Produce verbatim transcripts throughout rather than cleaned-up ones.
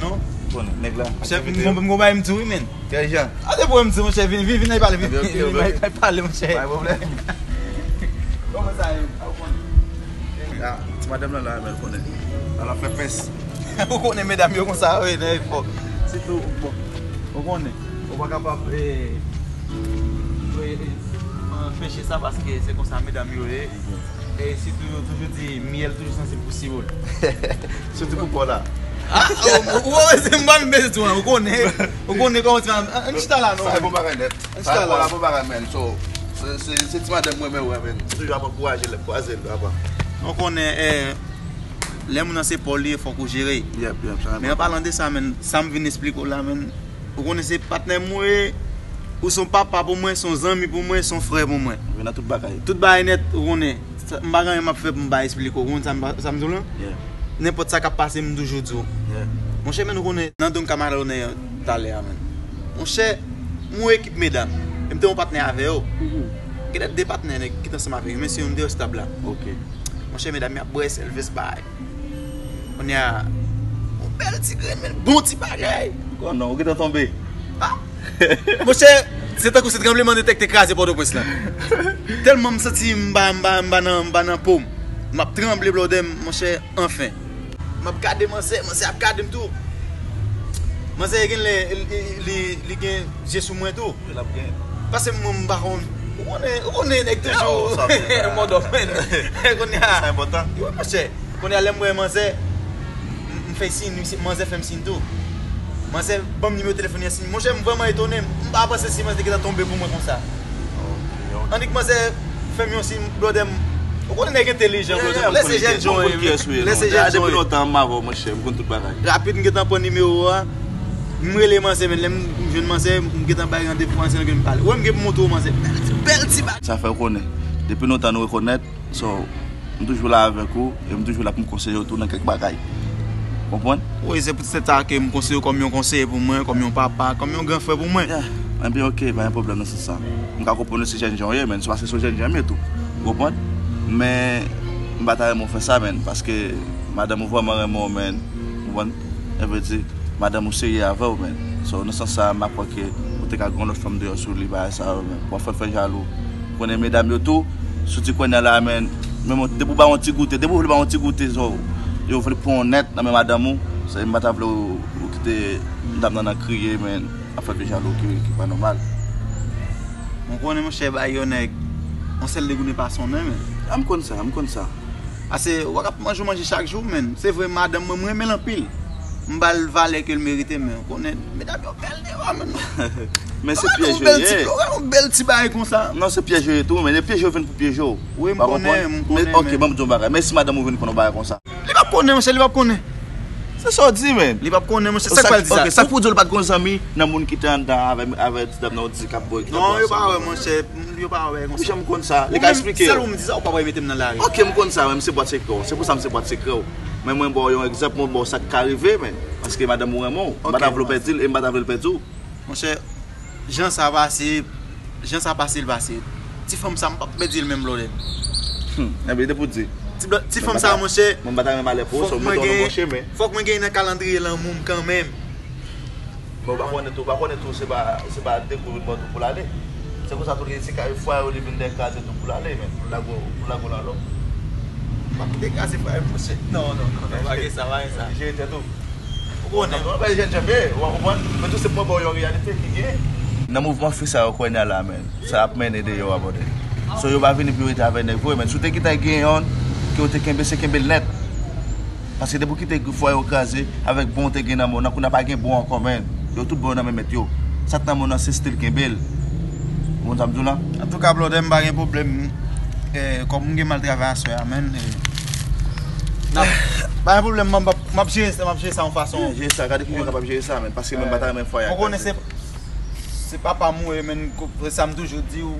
Non? Konnen, nèg la. Chèf, m gon bagay m di w wi, men. Kèl jan? A, depi w wè m di w, monchè, vin, vin, vin, al pale, vin, vin, al pale, monchè. Pa gen pwoblèm. Kòman sa ye? A, ti madanm lan la, men, konnen. Al ap fè pès. Ou konnen medam yo konsa, wi, nan efò. Sitou, bon, ou konnen. Ou pa kapab, eh, eh, eh, anpeche sa, paske se konsa medam yo ye. E sitou yo toujou di, myèl toujou sansib pou siwo l. Sitou pou kò la. A, o, o, o, se m pa menm bezwen tou, an, ou konnen, ou konnen kòman ti madanm, an, ann chita la, non. Sa bon bagay nèt. Ann chita la. Sa bon bagay, man. So, se, se, se ti madanm mwen, men, wè, man. M toujou ap ankouraje l, ap kwaze l, papa. Ou konnen, eh, lè moun nan se pa w li ye, fòk ou jere. Yep, yep, sa. Men an palan de sa, man, sa m vin esplike w la, man, ou konnen se patnè m ou ye, ou se yon papa pou mwen, se yon zanmi pou mwen, se yon frè pou mwen. Ou nan tout bagay. Tout bagay nèt, ou konnen. Sa, m pa gen anyen m ap fè pou m pa esplike w. Ou konn sa m pa, sa m di w lan? Yeah. Nenpòt sa k ap pase, m toujou di w. Yeah. Monchè, men nou konnen nan don kamarad onè talè a, man. Monchè, m yon ekip medam. E m te yon patnè avè yo. Mhm. Genlè de patnè nèg ki t ansanm avè yo, men se youn deyò stab la. Ok. Monchè, medam yo ap bwè sèl, vès bay. Kounye a, yon bèl ti grenn, men bon ti bagay. Konnen, ou gentan tonbe. A! Monchè, se tankou se tranblemanntè k te kraze Pòtoprens lan. Tèlman m santi m pa, m pa, m pa nan, m pa nan po m. M ap tranble, blòdè m, monchè, anfen. M ap gade manzè, manzè ap gade m tou. Manzè genlè, li, li, li gen je sou mwen tou. L ap gen. Paske mwen m pa konn. Ou konnen, ou konnen nèg toujou. Yo, sa fè sa. Mòdòm, men. Kounye a. Sa enpòtan. Wi, monchè. Kounye a, lè m wè manzè, m, m fè siy, misye, manzè fè m siy tou. Manzè ban m nimewo telefòn li an siy. Monchè, m vrèman etone. M pa panse si manzè te gentan tonbe pou mwen konsa. Ok, ok. Annik manzè fè m yon siy, blòdè m. Ou konnen nèg entelijan, blòdè m. Lè se jèn jan w ye, lè se jèn jan w ye. Depi lontan m avè w, monchè, m konn tout bagay. Rapid, m gentan pran nimewo a. M rele manzè, men lè m jwenn manzè, m gentan bay randevou ansanm ke m pale. Ou wè m gen pou montre w manzè. Bèl ti, bèl ti bagay. Sa fè w konnen. Depi lontan nou rekonèt, so, m toujou la avèk ou, e m toujou la pou m konseye w tou nan kèk bagay. Konprann? Wi, se poutèt sa ke m konseye w kòm yon konseye pou mwen, kòm yon papa, kòm yon gran frè pou mwen. Yeah. Ebyen, ok, pa gen pwoblèm nan sans sa. M ka konprann w se jèn jan w ye, men se paske se yon jèn jan m ye tou. Ou konprann? Men, m pa ta renmen w fè sa, men, paske madanm ou vrèman renmen w, men. Ou konprann? Sa vle di, madanm ou serye avè w, men. So, nan sans sa, m pa kwè ke ou te ka gen yon lòt fanm deyò sou li, bagay sa yo, men. W ap fè l fè jalou. Ou konnen medam yo tou, soti kounye a la, men, men bon, depi w ba yon ti goute, depi w vle ba yon ti goute, so, yo vle pran w nèt nan men madanm ou, se m pa ta vle ou, ou kite medam nan, nan kriye, men, ap fè l fè jalou ki, ki pa nòmal. Ou konnen, monchè, bay yon nèg, yon sèl degoune pa sonnen, men. A, m konn sa, m konn sa. Ase, w ap manje w manje chak jou, men. Se vre, madanm mwen, mwen renmen l anpil. M ba l valè ke l merite, men ou konnen, medam yo bèl deyò, men. Men se pyèj yo ye. Yon bèl ti bagay konsa. Non, se pyèj yo ye tou, men e pyeje yo vin pou pyeje w. Wi, m konnen, m konnen, men. Ok, ban m di w yon bagay. Men si madanm ou vin konn yon bagay konsa. Li p ap konnen, monchè, li p ap konnen. Se sa w di, men. Li p ap konnen, monchè, sa k fè l di sa? Ok, sa k fè w di w li pa t gen yon zanmi nan moun ki te anndan avè, avè ti dam nan, ou di k ap bwè, ki t ap bwè ansanm? Non, yo pa wè, monchè. Yo pa wè bagay konsa. Ou janm konn sa. Li ka eksplike w. Sèl ou m di sa, ou pa pral mete m nan lari. Ok, m konn sa, men m se bwat sekrè w. Se pou sa m se bwat sekrè w. Men mwen ba w yon egzanp, mwen ba w sa k ka rive, men. Paske madanm ou renmen w. M pa ta vle w pèdi l, e m pa ta vle l pèdi w. Monchè, jan sa pase, jan sa pase, l pase. Ti fanm sa, m p ap pèdi l menm, blòdè. Hmm, enben, depi w di. Ti fanm sa, monchè, mwen pa ta renmen malè pou ou, so mwen mete w nan bon chemen. Fòk mwen gen nan kalandriye lanmou m kanmenm. Men w pa konnen tou, w pa konnen tou, se pa, se pa dekou vin bò tou pou l ale. Se konsa tou, li, se ka, fwaye w li vin dekraze tou pou l ale, men, pou l lage w, pou l lage w nan lòk. M ap dekraze fwaye m, monchè. Non, non, non, non, pa gen sa, pa gen sa. Jere tèt ou. Ou konnen. Non, non, pa jèn jan m ye, w a konprann. Men tou se pou mwen ba w yon reyalite ki genyen. Nan mouvman fi sa yo kounye a la, men, sa ap mennen deyò a, brother. So, yo pa vini pou yo rete avèk nèg vre, men si w te gentan gen yonn, ke w te kenbe, se kenbe l nèt. Paske depi w kite fwaye w kraze, avèk bon w te gen nan men w nan, kounye a pa gen bon ankò, men. Yo tout bon yo nan men mèt yo. Sa k nan men w nan se still kenbe l. Ou konn sa m di w lan? Antouka, brother, m pa gen pwoblèm. Eh, kòm m gen m al travay aswè a, men, eh, n ap, pa gen pwoblèm, m ap, m ap jere sa, m ap jere sa yon fason. Yeah, jere sa, gade kijan w kapab jere sa, men, paske mwen m pa ta renmen fwaye a kraze. Ou konnen se, se papa m ou ye, men, sa m toujou di w,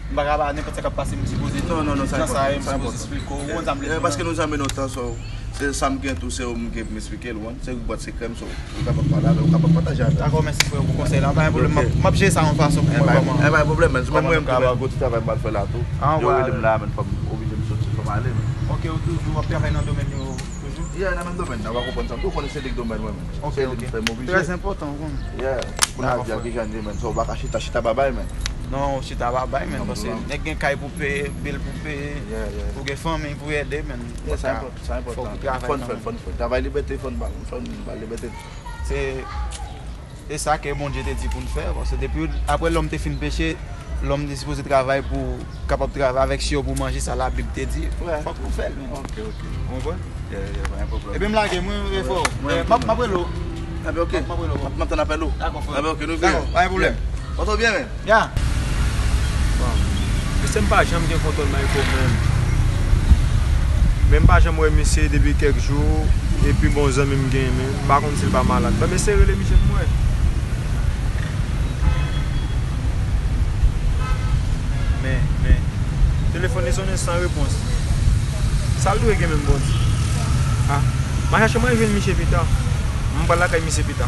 m pa ka ba nenpòt sa k ap pase m sipoze di w. Non, non, non, sa enpòtan, sa enpòtan. Jan sa ye, m sipoze eksplike w, ou konn sa m vle di w lan. Paske nou zanmi lontan, so, se sa m gen tou, se ou m gen pou m eksplike l, ou konn. Se bwat sekrè m, so, ou kapab pale avè l, ou kapab pataje avè l. Dakò, mèsi frè pou konsèy la. Pa gen pwoblèm, m ap, m ap jere sa yon fason pou mwen, kòman. E pa gen pwoblèm, men. Mwen menm tou, men, gon ti travay m pral fè la tou. Yo rele m la, men, fò m oblije m soti, fò m ale, men. Ok, ou toujou ap travay nan domèn yo toujou? Yeah, nan menm domèn nan, w a konprann sa m di w, ou konnen se li k domèn mwen menm. Ok, se li ok. M fè mobilize. Trè enpòtan, ou konnen. Yeah, pou n al di a kijan li ye menm, sa w pa ka chita, chita pa bay menm. Non, chita pa bay menm, paske nèg gen kay pou peye, bil pou peye, yeah, yeah, ou gen fanmi pou ede menm. Yeah, sa enpòtan, sa enpòtan. Fò w travay kanmenm. Fò n fè l, fò n fè l. Travay libète, fò n ba l, fò n ba l libète. Se E sa ke Bondye te di pou n fè, paske depi apre lòm te fin peche, lòm te sipoze travay pou kapab travay avèk sye w pou manje, sa Labib te di. Fòk nou fè l menm. Ok, ok. Ou konprann? Yeah, yeah, pa gen pwoblèm. Ebyen m lage, mwen, e, frè. M ap, m ap rele w. Ebyen ok. M ap rele w. M ap tann apèl ou. Dakò, frè. Ebyen ok, nou vini. Dakò, pa gen pwoblèm. Ou tou byen menm? Ya. Bon. Mesye m pa janm gen kontwòl Mayko menm. Men m pa janm wè misye depi kèk jou, epi bon zanmi m genyen, men m pa konn si l pa malad. Ban m eseye rele misye pou m wè. Men, men, telefòn li sonnen san repons. Sa l dwe gen menm, Bondye? A, m a chache mwen jwenn misye pita. M pral lakay misye pita.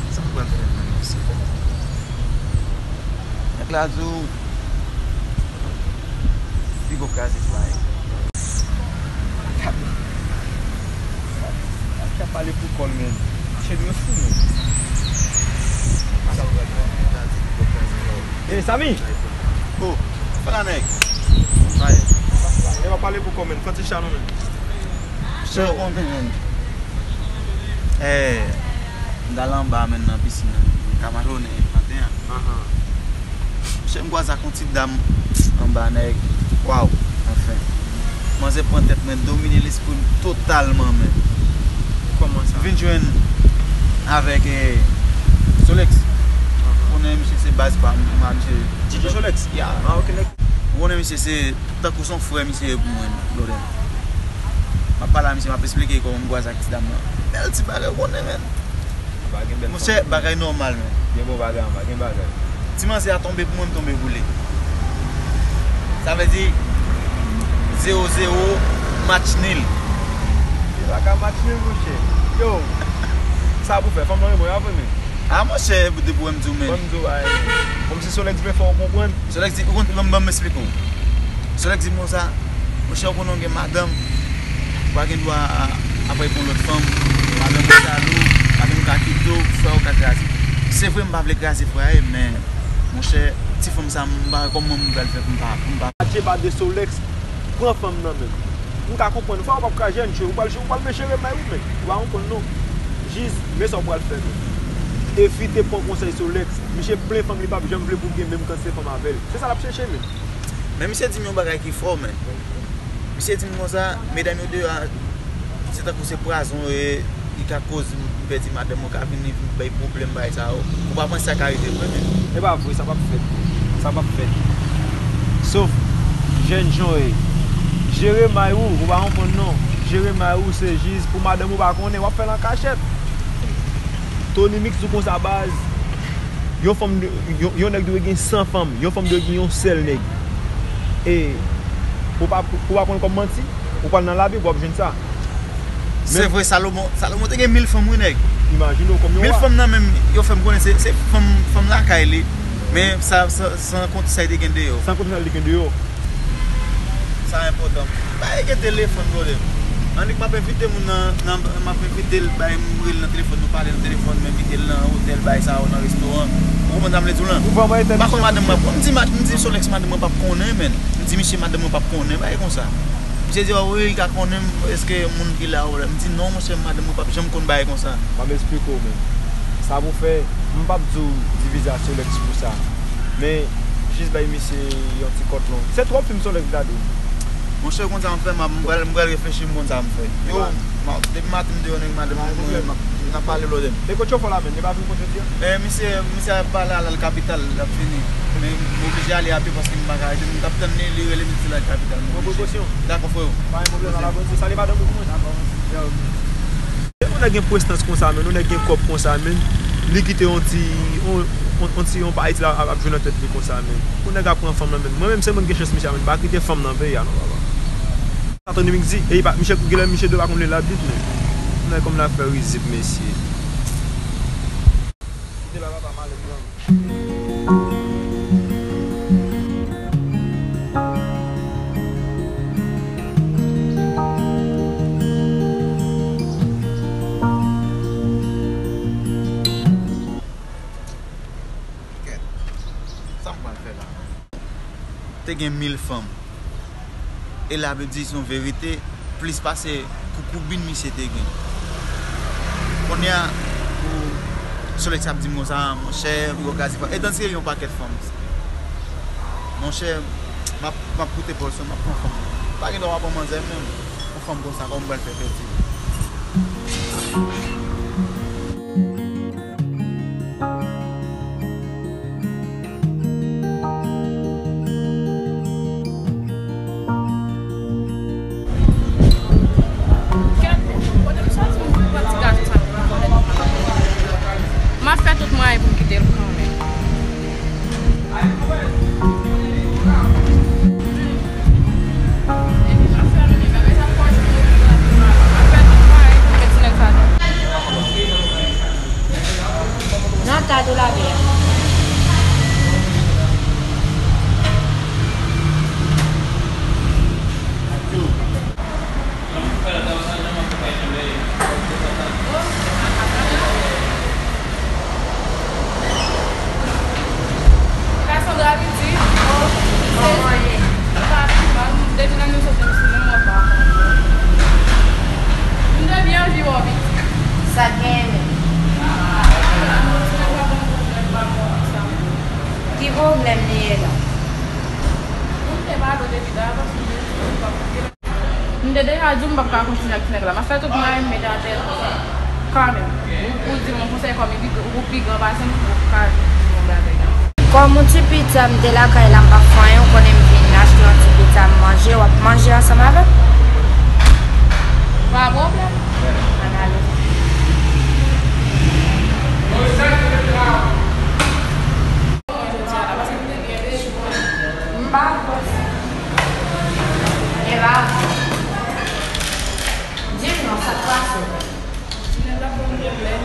Sa m pral fè menm, mesye? Nèg la di w, Pipo kraze fwaye. Sa k ap pale pou kò l menm. Cheri, mwen fou menm. Sa w pral fè? Nèg la di Pipo kraze fwaye. Ey, Samy! Oh, fè la nèg. Fwaye. Nèg ap pale pou kò menm. Fè ti chalon menm. Chè, ou konnen menm. Eh, m t al anba menm nan pisin nan. Kamachonnen maten an. Ahan. Chè, m kwaze ak yon ti dam anba nèg. Waw, anfen. Manzè pran tèt mwen, domine lespri m totalman menm. Kòman sa? Vin jwenn avèk, eh, Solex. Ahan. Konnen misye se baz pa m, pa misye. Didi Solex? Ya. Ah, ok, nèg. Ou konnen misye se tankou se yon frè misye ye pou mwen, brother. M ap pale a misye, m ap esplike kòman m kwaze ak ti dam nan. Bèl ti bagay, ou konnen, men. Monchè, bagay nòmal, men. Gen bon bagay anba, gen bagay. Ti manzè a tonbe pou mwen, m tonbe pou li. Sa vle di zewo zewo, match nil. Se pa ka match nil, monchè. Yo, sa pou fè, fanm nan renmen w, a vre, men. A, monchè, depi w wè m di w, men. Ban m di w bagay, men. Kòmsi Solex vle fè w konprann. Solex di, ou konn, ban m, ban m esplike w. Solex di m konsa, monchè, ou konnen w gen madanm, ou pa gen dwa a, ap pran lòt fanm, madanm ou jalou, madanm ou ka kite w, frè ou ka kraze. Se vre, m pa vle kraze frè a, men, monchè, ti fanm sa, m pa wè kòman m pral fè pou m pa, pou m pa. Adje pa de Solex, pran fanm nan men. M ka konprann, frè, ou p ap ka jèn, ou pral, ou pral men Jeremay ou men. Ou pa konprann non. Jis, men sa w pral fè men. Evite pran konsèy Solex. Misye plen fanm, li p ap janm vle pou gen menm kantite fanm avè l. Se sa l ap chèche men. Men misye di m yon bagay ki fò men. Misye di m konsa, medam yo deyò a, se tankou se pwazon yo ye. Li ka koz m pèdi madanm ou ka vin li vin bay pwoblèm bagay sa yo. Ou pa panse sa ka rive vre menm? E pa vre, sa p ap fèt. Sa p ap fèt. Sof jèn jan w ye. Jere may ou, ou pa konprann non. Jere may ou se jis pou madanm ou pa konnen, w ap fè l an kachèt. Tony Mix di w konsa baz. Yon fanm, yon, yon nèg dwe gen san fanm, yon fanm dwe gen yon sèl nèg. E ou pa, ou pa konn kòm manti, ou pral nan Labib, w ap jwenn sa. Se vre, Salomon, Salomon te gen mil fanm, wi, nèg. Imajine w kòm yon wa. Mil fanm nan menm, yo fè m konnen se, se fanm, fanm lakay li. Men sa, sa, san konte sa li te gen deyò. San konte sa li te gen deyò. Sa enpòtan. Bay gen telefòn, brother. Annik m ap envite moun nan, nan, m ap envite l, bay m rele nan telefòn, nou pale nan telefòn, m envite l nan otèl, bay sa yo, nan restoran. Ou konprann sa m vle di w lan? Ou vrèman etèl. M pa konn madanm mwen, m di, m di Solex madanm mwen p ap konnen, men. M di misye madanm mwen p ap konnen, bagay konsa. Misye di, "Oh, wi, li ka konnen m, èske moun ki la ou la?" M di, "Non, monchè, madanm mwen p ap janm konn bagay konsa." M ap esplike w, men. Sa pou fè, m p ap di w divize a Solex pou sa. Men, jis bay misye yon ti kòt long. Se twòp fim Solex gade. Monchè, konn sa m fè, m ap, m pral, m pral reflechi, m konn sa m fè. Yo, depi maten m deyò, nèg madanm mwen, m ap N ap pale lòt. E kot chofè la menm? Li pa vin kot jodi a? Eh, misye, misye ap pale al, al kapital, l ap vini. Men m oblije ale a pye paske m pa ka rete. M t ap tann li, li rele m, li di l al kapital. M oblije. Pran prekosyon. Dakò, freo. Pa gen pwoblèm, ala bondye. Salye madanm ou pou mwen. Dakò. Yon nèg gen prestans konsa, men yon nèg gen kòb konsa, men li kite yon ti, yon, yon, yon ti, yon pa Ayiti la ap, ap jwe nan tèt li konsa, men yon nèg ap pran fanm nan, men mwen menm se mwen ki gen chans misye a, men pa kite fanm nan peyi a non, papa. Anthony Mix di, e pa, misye, genlè misye dwe pa konn li labit, men. Nèg kòm l ap fè rizib, mesye. Kite la, papa, m ale granm. Kèt. Sa m pral fè la? Te gen mil fanm. E Labib di se yon verite, plis pase konbyen misye te gen. Kounye a, pou Solex ap di m konsa, monchè, pou yo kraze fanm. Etan se yon pakèt fanm. Monchè, m ap, m ap koute Paulson, m ap pran fanm. Pa gen dwa w ap pran manzè menm. Yon fanm konsa, kòman m pral fè pèdi? Kèt, kote m soti, m pran ti gato sa pou m pran. M ap fè tout mwayen pou m kite l kanmenm. Nan kad ou lave a. Cassandra li di, oh, li sezi. Li pa piman, depi nan nou soti m sou moun mwen pa. M te byen anvi wè w piti. Sa k genyen menm? Ki pwoblèm li ye la? M te pale w depi davan, m te di w m p ap koute. M te deja di w m p ap ka kontinye ak ti nèg la. M ap fè tout mwayen m mete atè l kanmenm. Ou, ou di m yon konsèy kòm ou pi, ou pi gran pase m, ou ka di m yon bagay. Kòm ou ti pita, m te lakay la, m p ap fè anyen, ou konnen m vin achte yon ti pita, m manje, w ap manje ansanm avè m? Pa pwoblèm. Ann ale. M pa bon. E pa bon. Di m non, sa k pase? Nèg la fè m pwoblèm.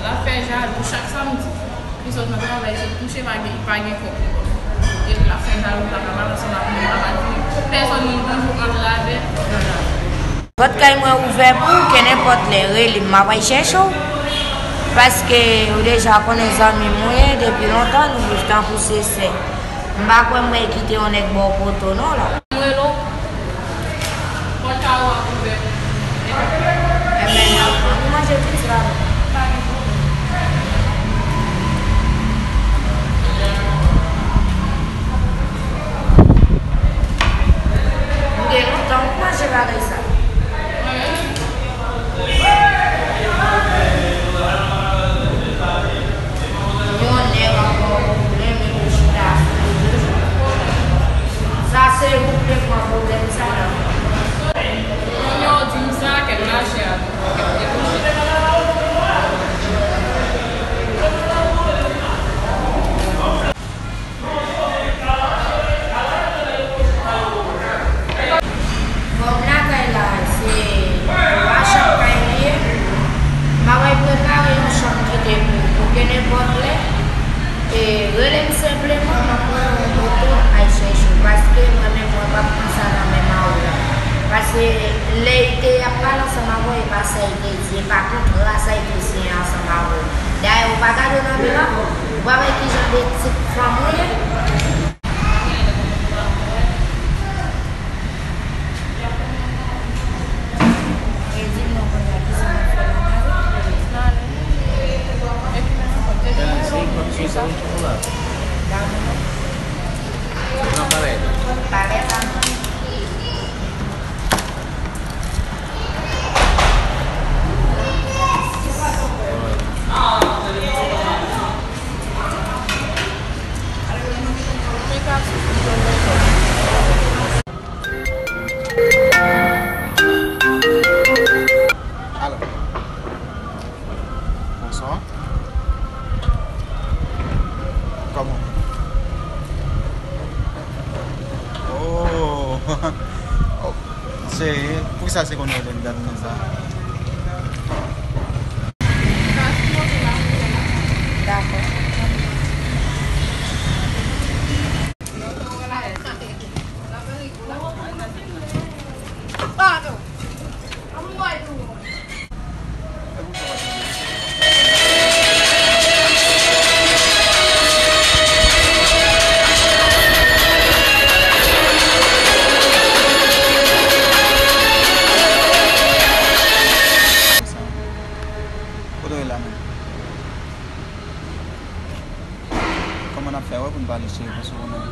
L ap fè jalou chak samdi. Li sot nan travay, li sot kouche, pa gen, pa gen kòb. Epi l ap fè jalou, l ap pale ansanm ak moun, l ap di pèsòn moun bonjou antre avè l. Pòt kay mwen ouvè pou ou, ke nenpòt lè, rele m, m ap al chèche w. Paske ou deja konnen zanmi m ou ye, depi lontan nou viv tankou se sè. M pa kwè m pral kite yon nèg ba w poto non la. M rele w, pòt kay ou ap ouvè pou ou. Enben, n ap manje piti la. Pa gen pwoblèm. M gen lontan m ap manje bagay sa. Yon nèg ankò pwoblèm epi chita sou rezo. Sa se ou k te pran pwoblèm sa la. Kòm yo di m sa, kè m mache a. Bon, m lakay Serye? Poukisa se konn rele m dat konsa? Dakò. Kote w ye la menm? Kòman n ap fè wè pou n pale, cheri? Paske w konnen,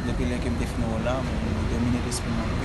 depi lè ke m te fin wè w la, ou domine lespri m.